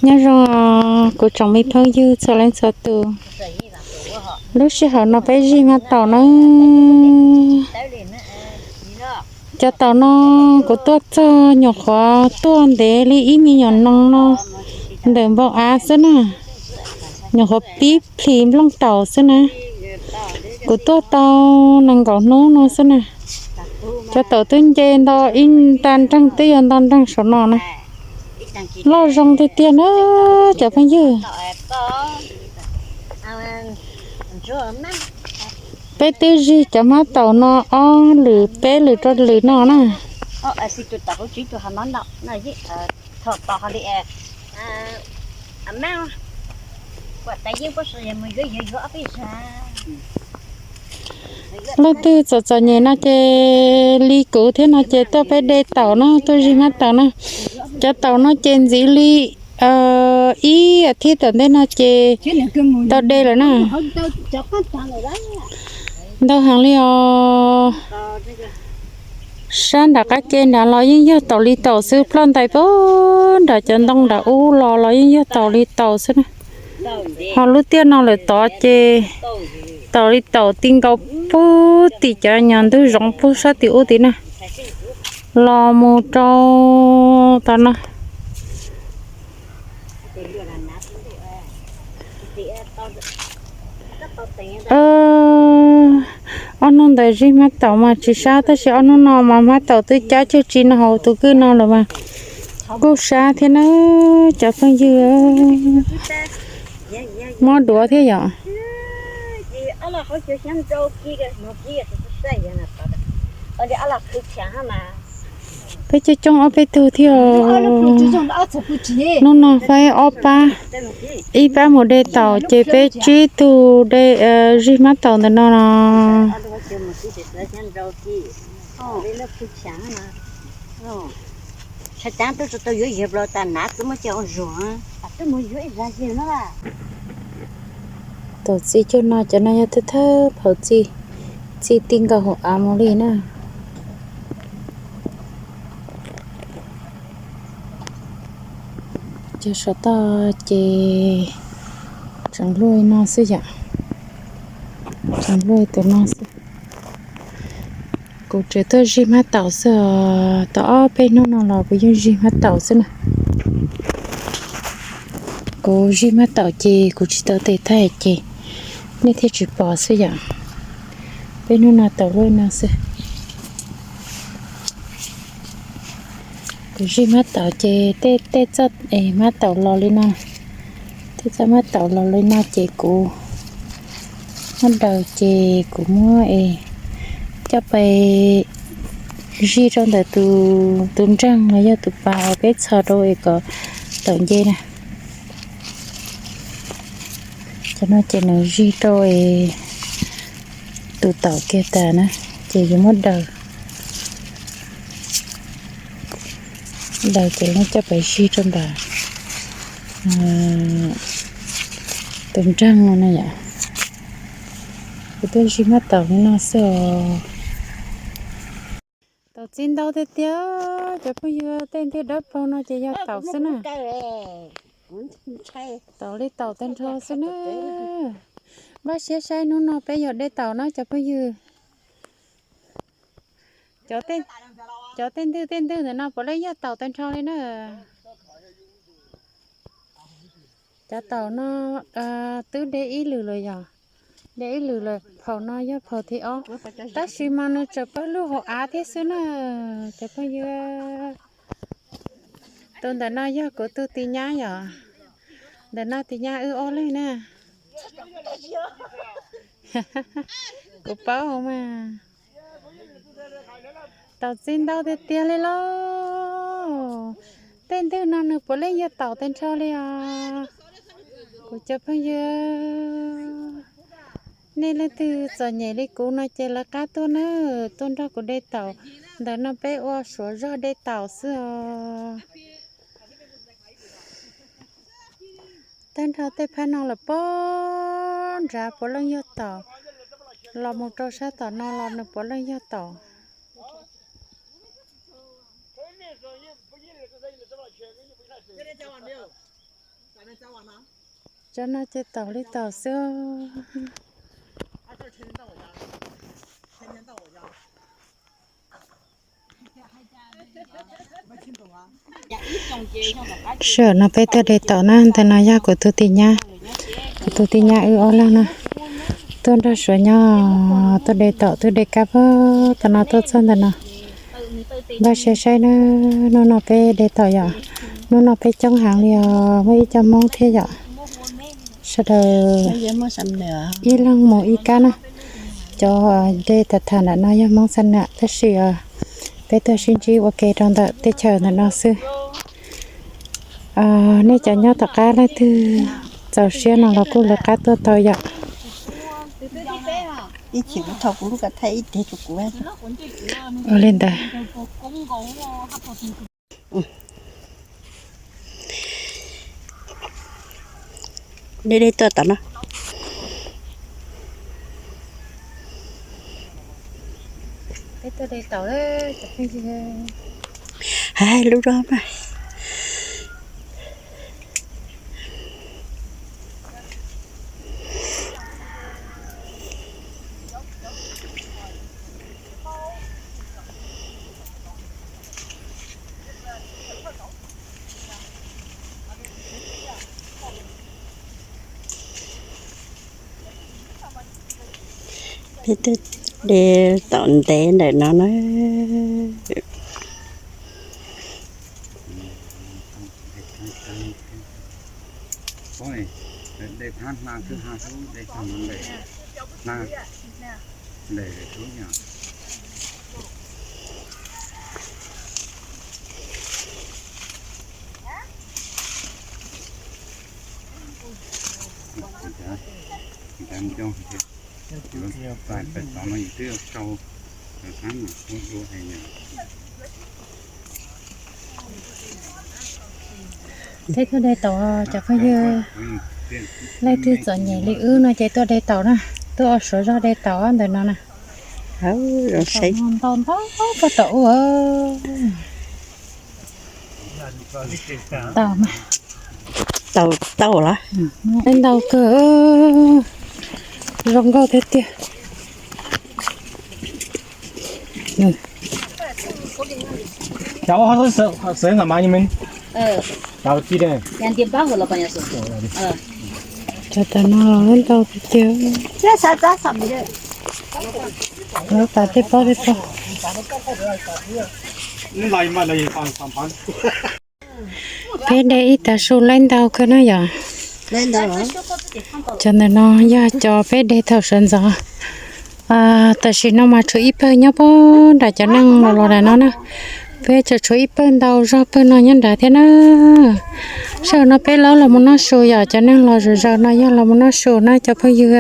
Nyob zoo kuv tsoom me phooj ywg txhua leej txhua tus. Lub sij hawm no peb zij hmab taum na. Cov taum no kuv tuaj txog nyuam qhuav tuaj ntev li ib me nyuam noog no ntawm npoo av xwb na. Nyuam qhuav pib plhis nplooj taum xwb na. Kuv tuaj tau nees nkaum hnub no xwb na. Cov taum twb nce nto ib nta nreeg, twb yog nto nreeg saum no na. Loj zoo tiag tiag na cov phooj ywg. Peb twb zij cov hmab taum no ob lwm peb lwm rau lwm no na. Leej twg txom txom nyem no ces li kuv thiab no ces tuaj peb de taum no, tuaj zij hmab taum na. Cov taum no ces ntxiv li ib as thiv tom ntej no ces tau de lawm na. Ntau heev li os. Sab nram qab ke nrad los yeej yog taum li taum xwb, ploj ntais puag nram cov ntoo nram ub los los yeej yog taum li taum xwb na. Ho lub tiaj no lawm tod ces taum li taum ti nkaus puag tim cov nyuag ntug zoov puag sab tim ub tid na, los mus rau tom no. Ob hnub ntawd zij hmab taum mas tsis sab, tab sis ob hnub no mas hmab taum twb cab cag tsi no hauv tus kwj no lawm mas kuj sab thiab na cov phooj ywg. Mob duav thiab yom. Peb coob coob ob peb tug thiab. Hnub no faib ob pab, ib pab mus de taum ces peb tsib tug de, zij hmab taum ntawm no no. Taum txi cuag no, cov no yog thawj thawj phaum txi, txi ti nkaus hauv av mus li na. Cov saum toj ces tseem luaj li no xwb yom, tseem luaj li tus no xwb. Kuv tseem tuaj zij hmab taum xwb os, tau ob peb hnub no los kuv yeej zij hmab taum xwb na. Kuv zij hmab taum ces kuv tsis tau tes thaij ces nej thiaj tsis pom xwb yom. Peb hnub no taum luaj li no xwb. Kuv zij hmab taum ces tej tej txoj es hmab taum los li no, tej txoj hmab taum los li no ces kuv muab daws ces kuv muab es coj pais zij rau ntawm tus nreeg los yog tus pas uas peb txhos rau es kom taum nce na. Cov no ces nws zij rau es tus taum kiag tas na, ces yuav muab daws, daws ces muab coj pais zij rau ntawm tus nreeg no na yom. Kuv tuaj zij hmab taum li no xwb os. Taum txi ntau tiag tiag, cov phooj ywg, tej ntwg dawb paug no ces yog taum xwb na. Taum li taum tag nrho xwb na. Npaj siab saib hnub no peb yog de taum na cov phooj ywg. Cov tej ntwg tej ntwg ntawm no puav leej yog taum tag nrho li na. Cov taum no twb de ib lwm lawm yog, de ib lwm lawm, phaum no yog phaum thib ob, tab sis mas nws tseem pawg lug hauv av thiab xwb na cov phooj ywg. Tus ntawm no yog kuv tus tis nyab yom, ntawm no tis nyab wb ob leeg na. Kuv paub mas. Taum txi ntau tiag tiag li lauj. Tej ntwg no nws puav leej yog taum tag nrho li os. Kuv cov phooj ywg, nej leej twg txom nyem li kuv no ces lawv qab tuaj na, tuaj nrog kuv de taum. Ntawm no peb ua suav zog de taum xwb os. Tag nrho tej phab no los pog nrad puav leej yog taum, los mus rau sab tom no los nws puav leej yog taum. Cov no ces taum li taum xwb. Sij hawm no peb tuaj de taum na, ntawm no yog kuv tus tij nyab, kuv tus tij nyab wb ob leeg na, tuaj nrog suav nyob, tuaj de taum, tuaj de kab pag tam no tuaj txog ntawm no. Npaj siab saib na, hnub no peb de taum yom, hnub no peb coob heev li os, muaj ib co Hmoob thiab yom. Sawv daws ib leeg mus ib kab na. Cov de tham tham ntawm no yog Hmoob Xam Nam tab sis peb tuaj sib ntsib ua ke rau ntawm teb chaws ntawm no xwb. Nej cov nyob tom qab leej twg txaus siab no los kuj lawv qab tuaj tau yom. Ua li ntawd. De de tuaj tom no. Peb tuaj de taum, hais lub rog mas. Peb twb de tom ntev ntawm no na. Peb tuaj de taum cov phooj ywg, leej twg txom nyem li wb no ces tuaj de taum na, tuaj ua suav zog de taum ntawm no na. Ntau ntau koj tom ub. Taum mas, taum taum los, ntau kawg, zoo nkauj tiag tiag. Cov tam no los ntau tiag tiag. Lawv tas tej pob tej pog. Peb de ib tav su laib ntau kawg na yom. Cov ntawm no yog cov peb de thaum sawv ntxov. Tam sim no mas tshuav ib pawg nyob puag nram cov neeg los los nram no na. Peb tseem tshuav ib pawg ntau zog pawg no nyob nrad thiab na. Sij hawm no peb laub los mus noj su yom, cov neeg los zaum zaws no yog los mus noj su na cov phooj ywg.